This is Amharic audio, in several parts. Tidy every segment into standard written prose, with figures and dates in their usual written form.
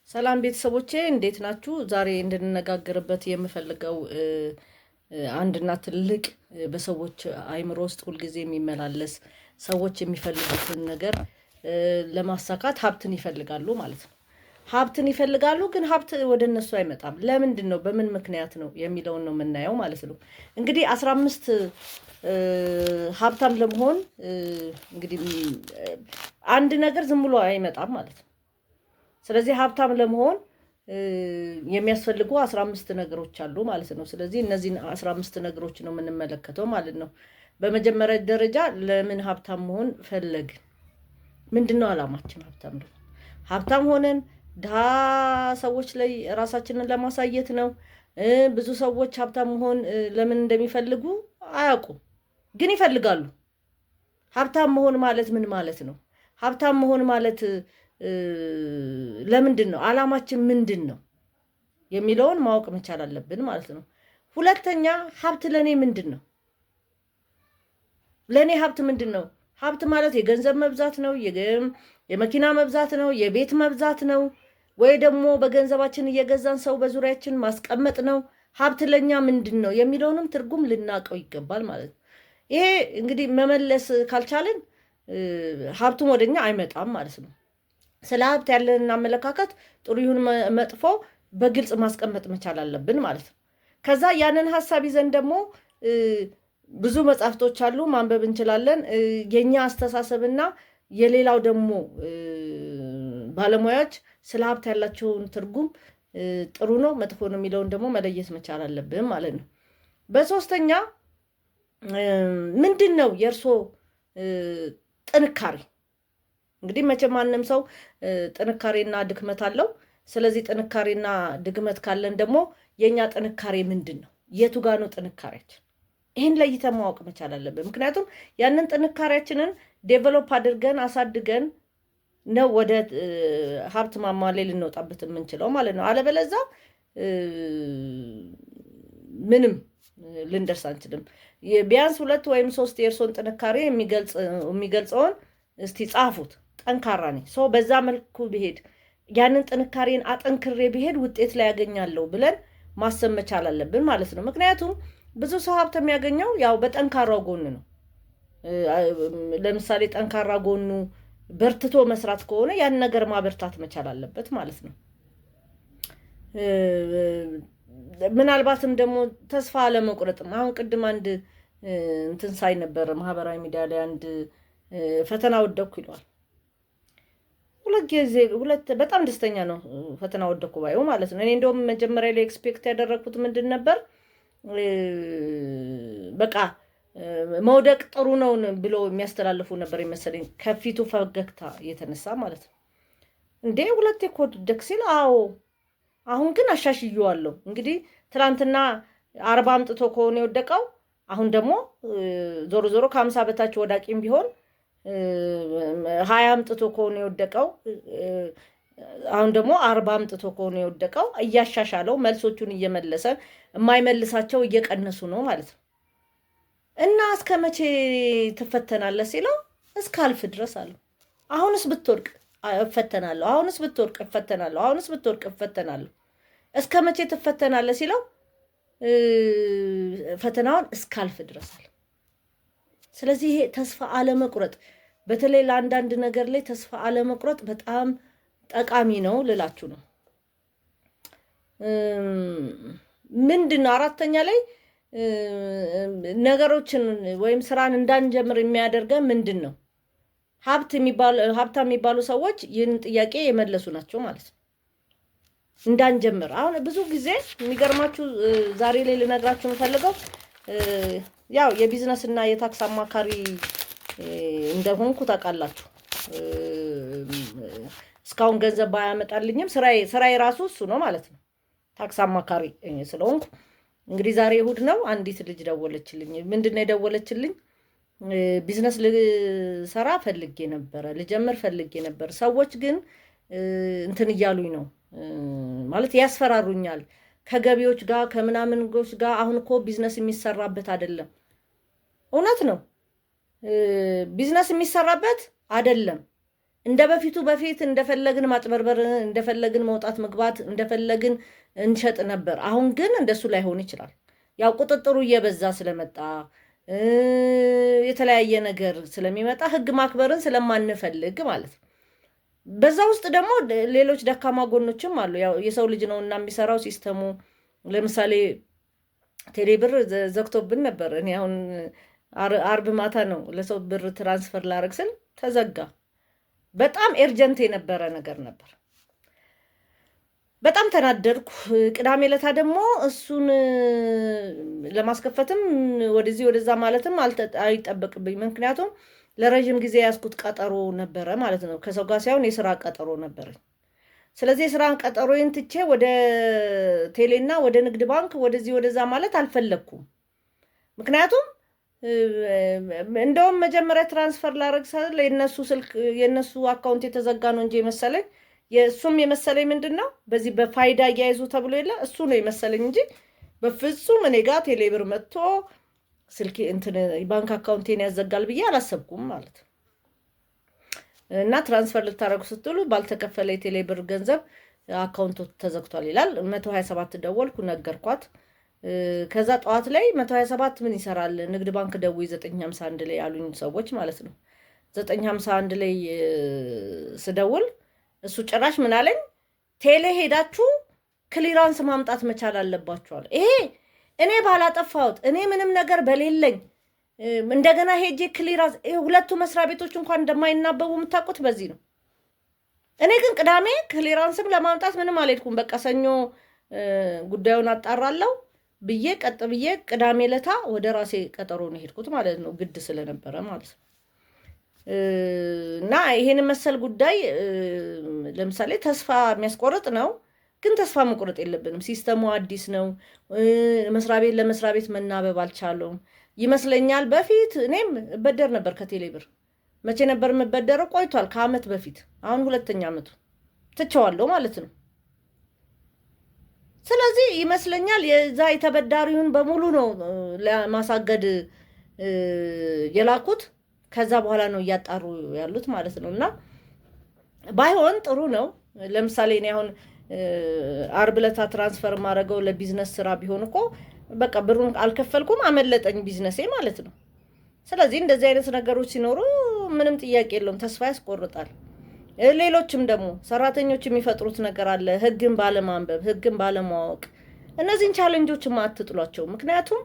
ሰላም ቤተሰቦቼ፣ እንዴት ናችሁ? ዛሬ እንድንነጋገርበት የምፈልገው አንድና ትልቅ በሰዎች አይምሮ ውስጥ ሁልጊዜ የሚመላለስ፣ ሰዎች የሚፈልጉትን ነገር ለማሳካት ሀብትን ይፈልጋሉ ማለት ነው። ሀብትን ይፈልጋሉ፣ ግን ሀብት ወደ እነሱ አይመጣም። ለምንድን ነው? በምን ምክንያት ነው የሚለውን ነው የምናየው ማለት ነው። እንግዲህ 15 ሀብታም ለመሆን እንግዲህ አንድ ነገር ዝም ብሎ አይመጣም ማለት ነው። ስለዚህ ሀብታም ለመሆን የሚያስፈልጉ 15 ነገሮች አሉ ማለት ነው። ስለዚህ እነዚህን 15 ነገሮች ነው የምንመለከተው ማለት ነው። በመጀመሪያ ደረጃ ለምን ሀብታም መሆን ፈለግን? ምንድን ነው ዓላማችን? ሀብታም ነው ሀብታም ሆነን ድሃ ሰዎች ላይ ራሳችንን ለማሳየት ነው። ብዙ ሰዎች ሀብታም መሆን ለምን እንደሚፈልጉ አያውቁም፣ ግን ይፈልጋሉ። ሀብታም መሆን ማለት ምን ማለት ነው? ሀብታም መሆን ማለት ለምንድን ነው? ዓላማችን ምንድን ነው የሚለውን ማወቅ መቻል አለብን ማለት ነው። ሁለተኛ፣ ሀብት ለእኔ ምንድን ነው? ለእኔ ሀብት ምንድን ነው? ሀብት ማለት የገንዘብ መብዛት ነው? የመኪና መብዛት ነው? የቤት መብዛት ነው? ወይ ደግሞ በገንዘባችን እየገዛን ሰው በዙሪያችን ማስቀመጥ ነው? ሀብት ለእኛ ምንድን ነው የሚለውንም ትርጉም ልናውቀው ይገባል ማለት ነው። ይሄ እንግዲህ መመለስ ካልቻልን ሀብቱም ወደኛ አይመጣም ማለት ነው። ስለ ሀብት ያለንን አመለካከት ጥሩ ይሁን መጥፎ በግልጽ ማስቀመጥ መቻል አለብን ማለት ነው። ከዛ ያንን ሀሳብ ይዘን ደግሞ ብዙ መጽሐፍቶች አሉ፣ ማንበብ እንችላለን። የኛ አስተሳሰብና የሌላው ደግሞ ባለሙያዎች ስለ ሀብት ያላቸውን ትርጉም ጥሩ ነው መጥፎ ነው የሚለውን ደግሞ መለየት መቻል አለብን ማለት ነው። በሶስተኛ፣ ምንድን ነው የእርሶ ጥንካሬ? እንግዲህ መቼም ማንም ሰው ጥንካሬና ድክመት አለው። ስለዚህ ጥንካሬና ድክመት ካለን ደግሞ የእኛ ጥንካሬ ምንድን ነው? የቱ ጋ ነው ጥንካሬያችን? ይህን ለይተን ማወቅ መቻል አለብን። ምክንያቱም ያንን ጥንካሬያችንን develop አድርገን አሳድገን ነው ወደ ሀብት ማማ ላይ ልንወጣበት የምንችለው ማለት ነው። አለበለዛ ምንም ልንደርስ አንችልም። ቢያንስ ሁለት ወይም ሶስት የእርሶን ጥንካሬ የሚገልጸውን እስቲ ጻፉት። ጠንካራ ነኝ፣ so በዛ መልኩ ብሄድ፣ ያንን ጥንካሬን አጠንክሬ ብሄድ ውጤት ላይ ያገኛለሁ ብለን ማሰብ መቻል አለብን ማለት ነው። ምክንያቱም ብዙ ሰው ሀብት የሚያገኘው ያው በጠንካራው ጎን ነው። ለምሳሌ ጠንካራ ጎኑ በርትቶ መስራት ከሆነ ያን ነገር ማበርታት መቻል አለበት ማለት ነው። ምናልባትም ደግሞ ተስፋ አለመቁረጥም፣ አሁን ቅድም አንድ እንትን ሳይ ነበር ማህበራዊ ሚዲያ ላይ፣ አንድ ፈተና ወደኩ ይለዋል። ሁለት ጊዜ፣ ሁለት፣ በጣም ደስተኛ ነው ፈተና ወደኩ ባዩ ማለት ነው። እኔ እንደውም መጀመሪያ ላይ expect ያደረግኩት ምንድን ነበር? በቃ መውደቅ ጥሩ ነው ብሎ የሚያስተላልፉ ነበር የመሰለኝ ከፊቱ ፈገግታ የተነሳ ማለት ነው። እንዴ፣ ሁለቴ እኮ ወደቅ ሲል፣ አዎ፣ አሁን ግን አሻሽየዋለሁ። እንግዲህ ትናንትና 40 አምጥቶ ከሆነ የወደቀው፣ አሁን ደግሞ ዞሮ ዞሮ ከ50 በታች ወዳቂም ቢሆን፣ 20 አምጥቶ ከሆነ የወደቀው፣ አሁን ደግሞ 40 አምጥቶ ከሆነ የወደቀው፣ እያሻሻለው መልሶቹን እየመለሰ የማይመልሳቸው እየቀነሱ ነው ማለት ነው። እና እስከ መቼ ትፈተናለህ ሲለው እስካልፍ ድረስ አለው። አሁንስ ብትወድቅ እፈተናለሁ፣ አሁንስ ብትወድቅ እፈተናለሁ፣ አሁንስ ብትወድቅ እፈተናለሁ። እስከ መቼ ትፈተናለህ ሲለው ፈተናውን እስካልፍ ድረስ አለ። ስለዚህ ይሄ ተስፋ አለመቁረጥ፣ በተለይ ለአንዳንድ ነገር ላይ ተስፋ አለመቁረጥ በጣም ጠቃሚ ነው ልላችሁ ነው። ምንድን ነው አራተኛ ላይ ነገሮችን ወይም ስራን እንዳንጀምር የሚያደርገን ምንድን ነው? ሀብታም የሚባሉ ሰዎች ይህንን ጥያቄ የመለሱ ናቸው ማለት ነው። እንዳንጀምር አሁን ብዙ ጊዜ የሚገርማችሁ ዛሬ ላይ ልነግራችሁ የምፈልገው ያው የቢዝነስ እና የታክስ አማካሪ እንደሆንኩ ታውቃላችሁ። እስካሁን ገንዘብ ባያመጣልኝም ስራዬ ራሱ እሱ ነው ማለት ነው። ታክስ አማካሪ ስለሆንኩ እንግዲህ ዛሬ እሑድ ነው። አንዲት ልጅ ደወለችልኝ። ምንድን ነው የደወለችልኝ? ቢዝነስ ልሰራ ፈልጌ ነበረ፣ ልጀምር ፈልጌ ነበር። ሰዎች ግን እንትን እያሉኝ ነው፣ ማለት ያስፈራሩኛል ከገቢዎች ጋር ከምናምንጎች ጋር። አሁን እኮ ቢዝነስ የሚሰራበት አይደለም። እውነት ነው፣ ቢዝነስ የሚሰራበት አይደለም። እንደ በፊቱ በፊት እንደፈለግን ማጭበርበር፣ እንደፈለግን መውጣት መግባት፣ እንደፈለግን እንሸጥ ነበር። አሁን ግን እንደሱ ላይሆን ይችላል። ያው ቁጥጥሩ እየበዛ ስለመጣ፣ የተለያየ ነገር ስለሚመጣ፣ ሕግ ማክበርን ስለማንፈልግ ማለት ነው። በዛ ውስጥ ደግሞ ሌሎች ደካማ ጎኖችም አሉ። ያው የሰው ልጅ ነው እና የሚሰራው system ኡ። ለምሳሌ ቴሌብር ዘግቶብን ነበር። እኔ አሁን አርብ ማታ ነው ለሰው ብር transfer ላረግ ስል ተዘጋ። በጣም urgent የነበረ ነገር ነበር። በጣም ተናደድኩ። ቅዳሜ ለታ ደግሞ እሱን ለማስከፈትም ወደዚህ ወደዛ ማለትም አይጠበቅብኝ። ምክንያቱም ለረዥም ጊዜ የያዝኩት ቀጠሮ ነበረ ማለት ነው። ከሰው ጋር ሳይሆን የስራ ቀጠሮ ነበረኝ። ስለዚህ የስራ ቀጠሮዬን ትቼ ወደ ቴሌና ወደ ንግድ ባንክ ወደዚህ ወደዛ ማለት አልፈለግኩም። ምክንያቱም እንደውም መጀመሪያ transfer ላረግ ስል የነሱ ስልክ፣ የነሱ account የተዘጋ ነው እንጂ የመሰለኝ፣ የእሱም የመሰለኝ ምንድን ነው፣ በዚህ በፋይዳ እያይዙ ተብሎ የለ፣ እሱ ነው የመሰለኝ እንጂ በፍጹም እኔ ጋር ቴሌብር መጥቶ ስልኬ እንትን ባንክ account ኤን ያዘጋል ብዬ አላሰብኩም ማለት ነው። እና transfer ልታደረጉ ስትሉ ባልተከፈለ የቴሌብር ገንዘብ account ኡ ተዘግቷል ይላል። 127 ደወልኩ፣ ነገርኳት። ከዛ ጠዋት ላይ 127 ምን ይሰራል፣ ንግድ ባንክ ደውይ 951 ላይ ያሉኝ ሰዎች ማለት ነው። 951 ላይ ስደውል እሱ ጭራሽ ምን አለኝ፣ ቴሌ ሄዳችሁ clearance ማምጣት መቻል አለባችኋል። ይሄ እኔ ባላጠፋሁት፣ እኔ ምንም ነገር በሌለኝ እንደገና ሄጄ clearance፣ ሁለቱ መስሪያ ቤቶች እንኳን እንደማይናበቡ የምታውቁት በዚህ ነው። እኔ ግን ቅዳሜ clearance ም ለማምጣት ምንም አልሄድኩም። በቃ ሰኞ ጉዳዩን አጣራለሁ ብዬ ቀጥ ብዬ ቅዳሜ ለታ ወደ ራሴ ቀጠሮ ነው የሄድኩት ማለት ነው፣ ግድ ስለነበረ ማለት ነው። እና ይሄን መሰል ጉዳይ ለምሳሌ ተስፋ የሚያስቆርጥ ነው፣ ግን ተስፋ መቁረጥ የለብንም። System ኡ አዲስ ነው። መስሪያ ቤት ለመስሪያ ቤት መናበብ አልቻሉም ይመስለኛል። በፊት እኔም እበደር ነበር ከቴሌ ብር። መቼ ነበር የምበደረው? ቆይቷል፣ ከአመት በፊት። አሁን ሁለተኛ አመቱ፣ ትቼዋለሁ ማለት ነው። ስለዚህ ይመስለኛል የዛ የተበዳሪውን በሙሉ ነው ለማሳገድ የላኩት። ከዛ በኋላ ነው እያጣሩ ያሉት ማለት ነው። እና ባይሆን ጥሩ ነው። ለምሳሌ እኔ አሁን አርብ ዕለት transfer የማደርገው ለቢዝነስ ስራ ቢሆን እኮ በቃ ብሩን አልከፈልኩም፣ አመለጠኝ ቢዝነሴ ማለት ነው። ስለዚህ እንደዚህ አይነት ነገሮች ሲኖሩ ምንም ጥያቄ የለውም፣ ተስፋ ያስቆርጣል። ሌሎችም ደግሞ ሰራተኞች የሚፈጥሩት ነገር አለ፣ ህግን ባለማንበብ፣ ህግን ባለማወቅ። እነዚህን challenge ኦች አትጥሏቸው። ምክንያቱም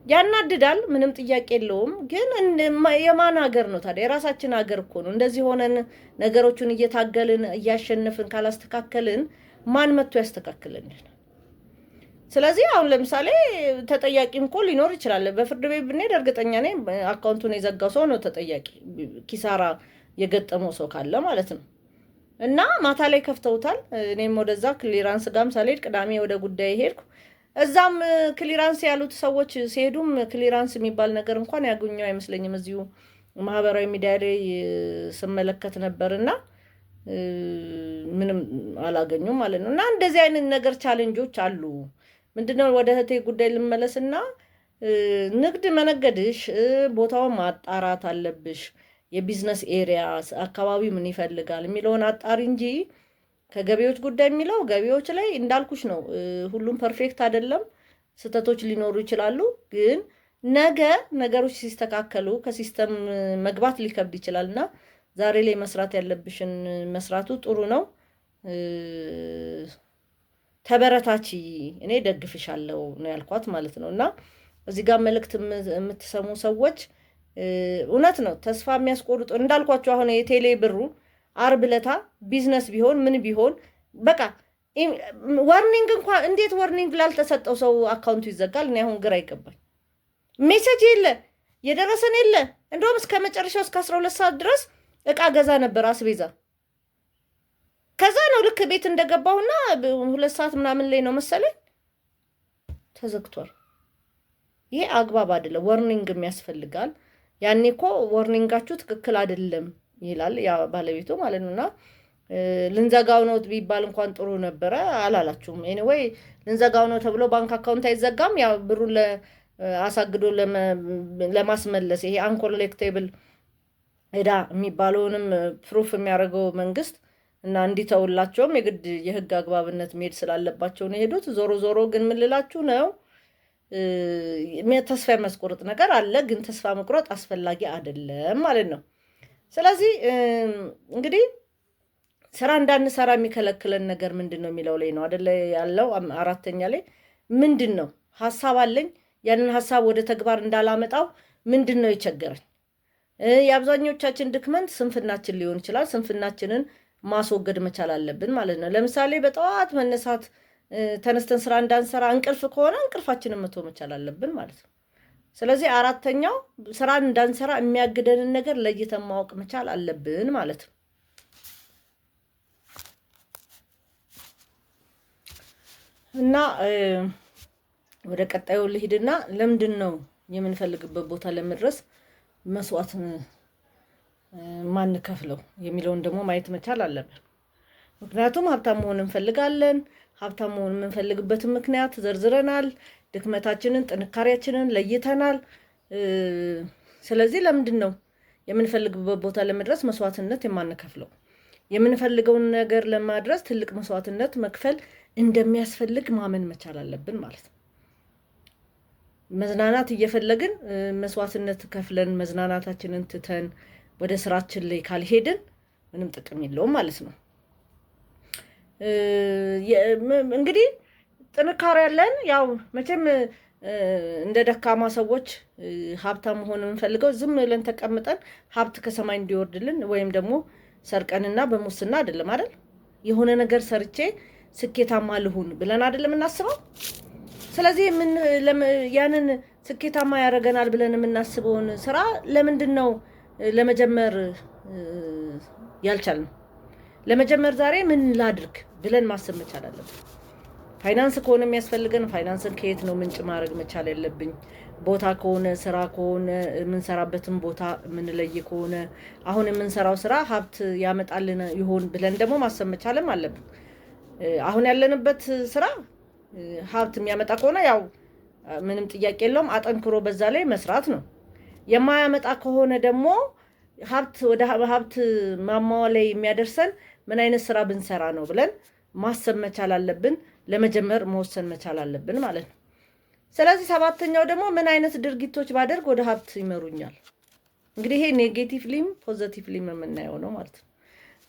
ያናድዳል፣ ምንም ጥያቄ የለውም። ግን የማን ሀገር ነው ታዲያ? የራሳችን ሀገር እኮ ነው። እንደዚህ ሆነን ነገሮቹን እየታገልን እያሸነፍን ካላስተካከልን ማን መጥቶ ያስተካክልልን? ስለዚህ አሁን ለምሳሌ ተጠያቂም እኮ ሊኖር ይችላል። በፍርድ ቤት ብንሄድ እርግጠኛ ነኝ account ኡን የዘጋው ሰው ነው ተጠያቂ፣ ኪሳራ የገጠመው ሰው ካለ ማለት ነው። እና ማታ ላይ ከፍተውታል። እኔም ወደዛ clearance ጋም ሳልሄድ ቅዳሜ ወደ ጉዳይ ሄድኩ። እዛም clearance ያሉት ሰዎች ሲሄዱም clearance የሚባል ነገር እንኳን ያገኘው አይመስለኝም። እዚሁ ማህበራዊ ሚዲያ ላይ ስመለከት ነበር እና ምንም አላገኙም ማለት ነው። እና እንደዚህ አይነት ነገር challenge ኦች አሉ። ምንድነው፣ ወደ እህቴ ጉዳይ ልመለስና ንግድ መነገድሽ ቦታውን ማጣራት አለብሽ። የ business area አካባቢው ምን ይፈልጋል የሚለውን አጣሪ እንጂ ከገቢዎች ጉዳይ የሚለው ገቢዎች ላይ እንዳልኩሽ ነው። ሁሉም perfect አይደለም፣ ስህተቶች ሊኖሩ ይችላሉ። ግን ነገ ነገሮች ሲስተካከሉ ከ system መግባት ሊከብድ ይችላል እና ዛሬ ላይ መስራት ያለብሽን መስራቱ ጥሩ ነው። ተበረታቺ፣ እኔ ደግፍሻለሁ ነው ያልኳት ማለት ነው። እና እዚህ ጋር መልእክት የምትሰሙ ሰዎች እውነት ነው ተስፋ የሚያስቆርጡ፣ እንዳልኳቸው አሁን የቴሌ ብሩ አርብ ለታ ቢዝነስ ቢሆን ምን ቢሆን በቃ warning እንኳን፣ እንዴት warning ላልተሰጠው ሰው account ኡ ይዘጋል? እኔ አሁን ግራ ይገባኝ። Message የለ፣ የደረሰን የለ። እንደውም እስከ መጨረሻው እስከ 12 ሰዓት ድረስ እቃ ገዛ ነበር አስቤዛ። ከዛ ነው ልክ ቤት እንደገባሁና 2 ሰዓት ምናምን ላይ ነው መሰለኝ ተዘግቷል። ይሄ አግባብ አይደለም። Warning ም ያስፈልጋል። ያኔ እኮ warning ኣችሁ ትክክል አይደለም ይላል ያ ባለቤቱ ማለት ነው። እና ልንዘጋው ነው ቢባል እንኳን ጥሩ ነበረ፣ አላላችሁም። Anyway ልንዘጋው ነው ተብሎ ባንክ account አይዘጋም። ያው ብሩን አሳግዶ ለማስመለስ ይሄ uncollectible ዕዳ የሚባለውንም proof የሚያደርገው መንግስት እና እንዲተውላቸውም የግድ የህግ አግባብነት መሄድ ስላለባቸው ነው የሄዱት። ዞሮ ዞሮ ግን ምን ልላችሁ ነው፣ ተስፋ የሚያስቆርጥ ነገር አለ፣ ግን ተስፋ መቁረጥ አስፈላጊ አይደለም ማለት ነው። ስለዚህ እንግዲህ ስራ እንዳንሰራ የሚከለክለን ነገር ምንድን ነው የሚለው ላይ ነው አደለ ያለው። አራተኛ ላይ ምንድን ነው ሀሳብ አለኝ፣ ያንን ሀሳብ ወደ ተግባር እንዳላመጣው ምንድን ነው የቸገረኝ? የአብዛኞቻችን ድክመት ስንፍናችን ሊሆን ይችላል። ስንፍናችንን ማስወገድ መቻል አለብን ማለት ነው። ለምሳሌ በጠዋት መነሳት፣ ተነስተን ስራ እንዳንሰራ እንቅልፍ ከሆነ እንቅልፋችንን መተው መቻል አለብን ማለት ነው። ስለዚህ አራተኛው ስራ እንዳንሰራ የሚያግደንን ነገር ለይተን ማወቅ መቻል አለብን ማለት ነው። እና ወደ ቀጣዩ ልሂድና ለምንድን ነው የምንፈልግበት ቦታ ለመድረስ መስዋዕት ማንከፍለው የሚለውን ደግሞ ማየት መቻል አለብን። ምክንያቱም ሀብታም መሆን እንፈልጋለን። ሀብታም መሆን የምንፈልግበትን ምክንያት ዘርዝረናል። ድክመታችንን፣ ጥንካሬያችንን ለይተናል። ስለዚህ ለምንድን ነው የምንፈልግበት ቦታ ለመድረስ መስዋዕትነት የማንከፍለው? የምንፈልገውን ነገር ለማድረስ ትልቅ መስዋዕትነት መክፈል እንደሚያስፈልግ ማመን መቻል አለብን ማለት ነው። መዝናናት እየፈለግን መስዋዕትነት ከፍለን መዝናናታችንን ትተን ወደ ስራችን ላይ ካልሄድን ምንም ጥቅም የለውም ማለት ነው። እንግዲህ ጥንካሬ ያለን ያው መቼም እንደ ደካማ ሰዎች ሀብታም መሆን የምንፈልገው ዝም ብለን ተቀምጠን ሀብት ከሰማይ እንዲወርድልን ወይም ደግሞ ሰርቀንና በሙስና አይደለም አይደል? የሆነ ነገር ሰርቼ ስኬታማ ልሁን ብለን አይደለም እናስበው። ስለዚህ ያንን ስኬታማ ያደርገናል ብለን የምናስበውን ስራ ለምንድን ነው ለመጀመር ያልቻልነው? ለመጀመር ዛሬ ምን ላድርግ ብለን ማሰብ መቻል አለብን። ፋይናንስ ከሆነ የሚያስፈልገን ፋይናንስን ከየት ነው ምንጭ ማድረግ መቻል ያለብኝ? ቦታ ከሆነ፣ ስራ ከሆነ፣ የምንሰራበትን ቦታ የምንለይ ከሆነ፣ አሁን የምንሰራው ስራ ሀብት ያመጣልን ይሆን ብለን ደግሞ ማሰብ መቻልም አለብን። አሁን ያለንበት ስራ ሀብት የሚያመጣ ከሆነ ያው ምንም ጥያቄ የለውም፣ አጠንክሮ በዛ ላይ መስራት ነው። የማያመጣ ከሆነ ደግሞ ሀብት ወደ ሀብት ማማዋ ላይ የሚያደርሰን ምን አይነት ስራ ብንሰራ ነው ብለን ማሰብ መቻል አለብን። ለመጀመር መወሰን መቻል አለብን ማለት ነው። ስለዚህ ሰባተኛው ደግሞ ምን አይነት ድርጊቶች ባደርግ ወደ ሀብት ይመሩኛል? እንግዲህ ይሄ negatively ም positively ም የምናየው ነው ማለት ነው።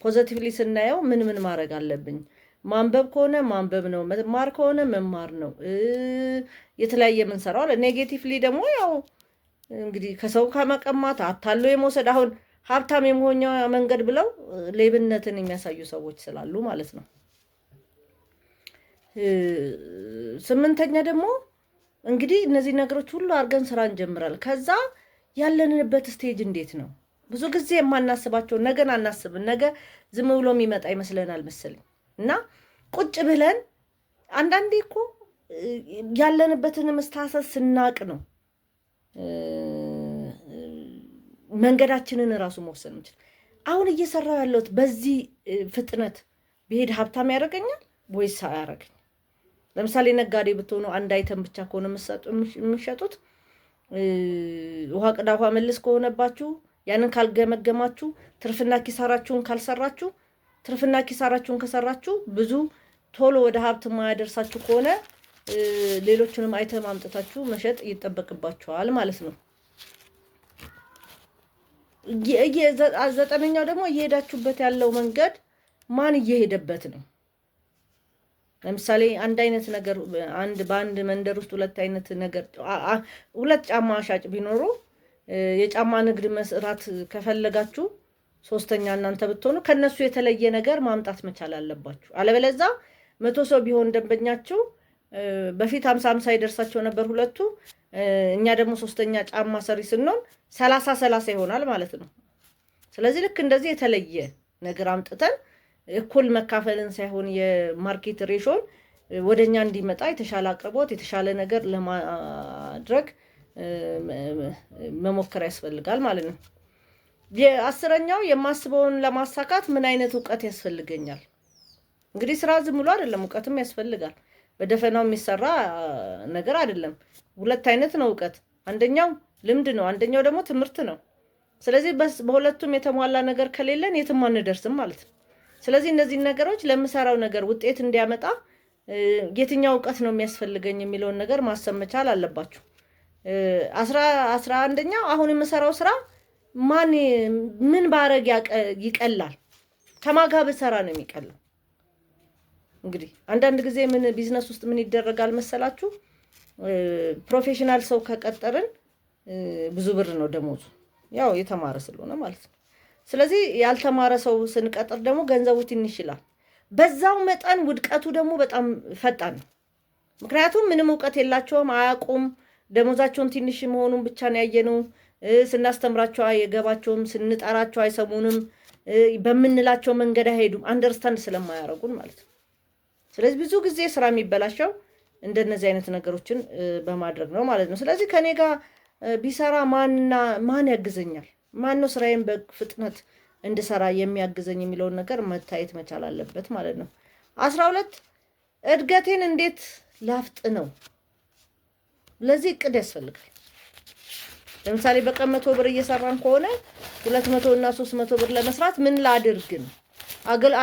Positively ስናየው ምን ምን ማድረግ አለብኝ? ማንበብ ከሆነ ማንበብ ነው፣ መማር ከሆነ መማር ነው። የተለያየ የምንሰራው አለ። Negatively ደግሞ ያው እንግዲህ ከሰው ከመቀማት፣ አታሎ የመውሰድ፣ አሁን ሀብታም የመሆኛ መንገድ ብለው ሌብነትን የሚያሳዩ ሰዎች ስላሉ ማለት ነው። ስምንተኛ ደግሞ እንግዲህ እነዚህ ነገሮች ሁሉ አድርገን ስራ እንጀምራለን። ከዛ ያለንበት stage እንዴት ነው? ብዙ ጊዜ የማናስባቸው ነገን አናስብም። ነገ ዝም ብሎ የሚመጣ ይመስለናል መሰለኝ። እና ቁጭ ብለን አንዳንዴ እኮ ያለንበትን status ስናቅ ነው መንገዳችንን እራሱ መወሰን የምችል። አሁን እየሰራው ያለሁት በዚህ ፍጥነት ብሄድ ሀብታም ያደርገኛል ወይስ አያደርገኝ? ለምሳሌ ነጋዴ ብትሆኑ አንድ item ብቻ ከሆነ የምትሸጡት፣ ውሃ ቅዳ ውሃ መልስ ከሆነባችሁ፣ ያንን ካልገመገማችሁ፣ ትርፍና ኪሳራችሁን ካልሰራችሁ፣ ትርፍና ኪሳራችሁን ከሰራችሁ ብዙ ቶሎ ወደ ሀብት የማያደርሳችሁ ከሆነ ሌሎቹንም item አምጥታችሁ መሸጥ ይጠበቅባችኋል ማለት ነው። ዘጠነኛው ደግሞ እየሄዳችሁበት ያለው መንገድ ማን እየሄደበት ነው? ለምሳሌ አንድ አይነት ነገር አንድ በአንድ መንደር ውስጥ ሁለት አይነት ነገር፣ ሁለት ጫማ ሻጭ ቢኖሩ፣ የጫማ ንግድ መስራት ከፈለጋችሁ ሶስተኛ እናንተ ብትሆኑ ከነሱ የተለየ ነገር ማምጣት መቻል አለባችሁ። አለበለዛ 100 ሰው ቢሆን ደንበኛችሁ፣ በፊት 50 50 ይደርሳቸው ነበር ሁለቱ። እኛ ደግሞ ሶስተኛ ጫማ ሰሪ ስንሆን 30 30 ይሆናል ማለት ነው። ስለዚህ ልክ እንደዚህ የተለየ ነገር አምጥተን እኩል መካፈልን ሳይሆን የ market ratio ን ወደ እኛ እንዲመጣ የተሻለ አቅርቦት፣ የተሻለ ነገር ለማድረግ መሞከር ያስፈልጋል ማለት ነው። የአስረኛው የማስበውን ለማሳካት ምን አይነት እውቀት ያስፈልገኛል? እንግዲህ ስራ ዝም ብሎ አይደለም፣ እውቀትም ያስፈልጋል። በደፈናው የሚሰራ ነገር አይደለም። ሁለት አይነት ነው እውቀት። አንደኛው ልምድ ነው፣ አንደኛው ደግሞ ትምህርት ነው። ስለዚህ በሁለቱም የተሟላ ነገር ከሌለን የትም አንደርስም ማለት ነው። ስለዚህ እነዚህን ነገሮች ለምሰራው ነገር ውጤት እንዲያመጣ የትኛው እውቀት ነው የሚያስፈልገኝ የሚለውን ነገር ማሰብ መቻል አለባችሁ። 11ኛው አሁን የምሰራው ስራ ማን ምን ባረግ ይቀላል? ከማን ጋር ብሰራ ነው የሚቀለው? እንግዲህ አንዳንድ ጊዜ ምን ቢዝነስ ውስጥ ምን ይደረጋል መሰላችሁ? Professional ሰው ከቀጠርን ብዙ ብር ነው ደሞዙ፣ ያው የተማረ ስለሆነ ማለት ነው። ስለዚህ ያልተማረ ሰው ስንቀጥር ደግሞ ገንዘቡ ትንሽ ይላል። በዛው መጠን ውድቀቱ ደግሞ በጣም ፈጣን ነው። ምክንያቱም ምንም እውቀት የላቸውም፣ አያውቁም። ደሞዛቸውን ትንሽ መሆኑን ብቻ ነው ያየነው። ስናስተምራቸው አይገባቸውም፣ ስንጠራቸው አይሰሙንም፣ በምንላቸው መንገድ አይሄዱም፣ understand ስለማያደርጉን ማለት ነው። ስለዚህ ብዙ ጊዜ ስራ የሚበላሸው እንደነዚህ አይነት ነገሮችን በማድረግ ነው ማለት ነው። ስለዚህ ከኔ ጋር ቢሰራ ማንና ማን ያግዘኛል? ማን ነው ስራዬን በፍጥነት እንድሰራ የሚያግዘኝ የሚለውን ነገር መታየት መቻል አለበት ማለት ነው። 12፣ እድገቴን እንዴት ላፍጥነው? ለዚህ እቅድ ያስፈልጋል። ለምሳሌ በቀን 100 ብር እየሰራን ከሆነ 200 እና 300 ብር ለመስራት ምን ላድርግ ነው?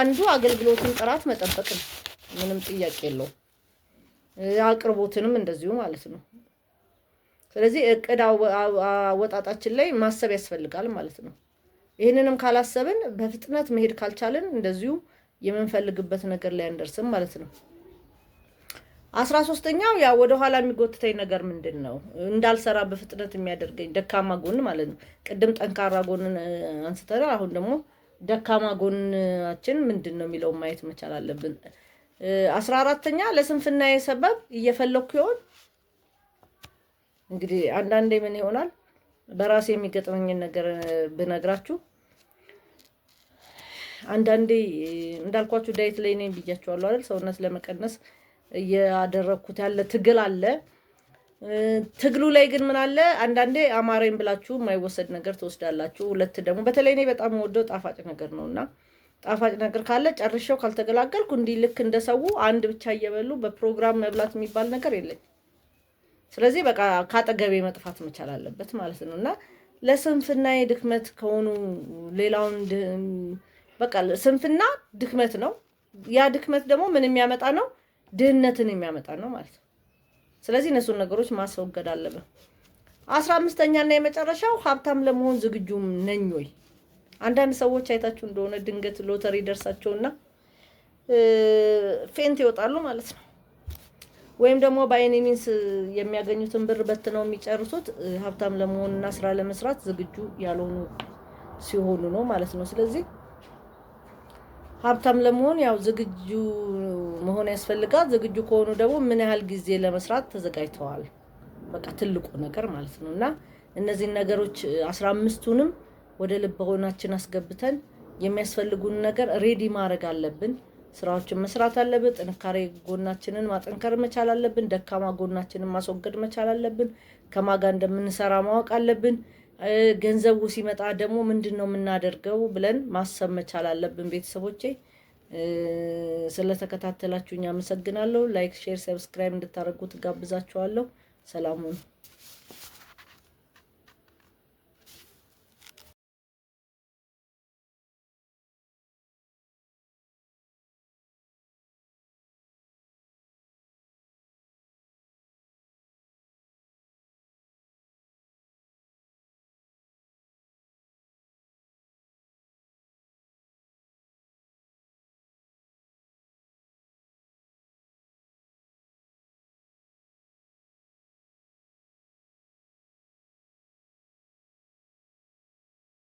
አንዱ አገልግሎትን ጥራት መጠበቅ ነው። ምንም ጥያቄ የለውም። አቅርቦትንም እንደዚሁ ማለት ነው። ስለዚህ እቅድ አወጣጣችን ላይ ማሰብ ያስፈልጋል ማለት ነው። ይህንንም ካላሰብን፣ በፍጥነት መሄድ ካልቻልን እንደዚሁ የምንፈልግበት ነገር ላይ አንደርስም ማለት ነው። 13ኛው ያው ወደኋላ የሚጎትተኝ ነገር ምንድን ነው? እንዳልሰራ በፍጥነት የሚያደርገኝ ደካማ ጎን ማለት ነው። ቅድም ጠንካራ ጎንን አንስተናል። አሁን ደግሞ ደካማ ጎናችን ምንድን ነው የሚለውን ማየት መቻል አለብን። 14ኛ፣ ለስንፍናዬ ሰበብ እየፈለግኩ ይሆን? እንግዲህ አንዳንዴ ምን ይሆናል፣ በራሴ የሚገጥመኝን ነገር ብነግራችሁ፣ አንዳንዴ እንዳልኳችሁ diet ላይ ነኝ ብያችኋለሁ አይደል? ሰውነት ለመቀነስ እያደረግኩት ያለ ትግል አለ። ትግሉ ላይ ግን ምን አለ፣ አንዳንዴ አማረኝ ብላችሁ የማይወሰድ ነገር ትወስዳላችሁ። ሁለት ደግሞ በተለይ እኔ በጣም የምወደው ጣፋጭ ነገር ነው፣ እና ጣፋጭ ነገር ካለ ጨርሼው ካልተገላገልኩ እንዲህ ልክ እንደ ሰው አንድ ብቻ እየበሉ በፕሮግራም መብላት የሚባል ነገር የለኝም። ስለዚህ በቃ ከአጠገቤ መጥፋት መቻል አለበት ማለት ነው። እና ለስንፍና ድክመት ከሆኑ ሌላውን በቃ ስንፍና ድክመት ነው። ያ ድክመት ደግሞ ምን የሚያመጣ ነው? ድህነትን የሚያመጣ ነው ማለት ነው። ስለዚህ እነሱን ነገሮች ማስወገድ አለብን። 15ኛ እና የመጨረሻው፣ ሀብታም ለመሆን ዝግጁ ነኝ ወይ? አንዳንድ ሰዎች አይታችሁ እንደሆነ ድንገት ሎተሪ ደርሳቸውና faint ይወጣሉ ማለት ነው። ወይም ደግሞ በ any means የሚያገኙትን ብር በትነው የሚጨርሱት ሀብታም ለመሆንና ስራ ለመስራት ዝግጁ ያልሆኑ ሲሆኑ ነው ማለት ነው። ስለዚህ ሀብታም ለመሆን ያው ዝግጁ መሆን ያስፈልጋል። ዝግጁ ከሆኑ ደግሞ ምን ያህል ጊዜ ለመስራት ተዘጋጅተዋል? በቃ ትልቁ ነገር ማለት ነው። እና እነዚህን ነገሮች 15ቱንም ወደ ልቦናችን አስገብተን የሚያስፈልጉን ነገር ready ማድረግ አለብን። ስራዎችን መስራት አለብን። ጥንካሬ ጎናችንን ማጠንከር መቻል አለብን። ደካማ ጎናችንን ማስወገድ መቻል አለብን። ከማን ጋር እንደምንሰራ ማወቅ አለብን። ገንዘቡ ሲመጣ ደግሞ ምንድን ነው የምናደርገው ብለን ማሰብ መቻል አለብን። ቤተሰቦቼ፣ ስለተከታተላችሁኝ አመሰግናለሁ። Like፣ share፣ subscribe እንድታደርጉ ትጋብዛችኋለሁ። ሰላም ሁኑ።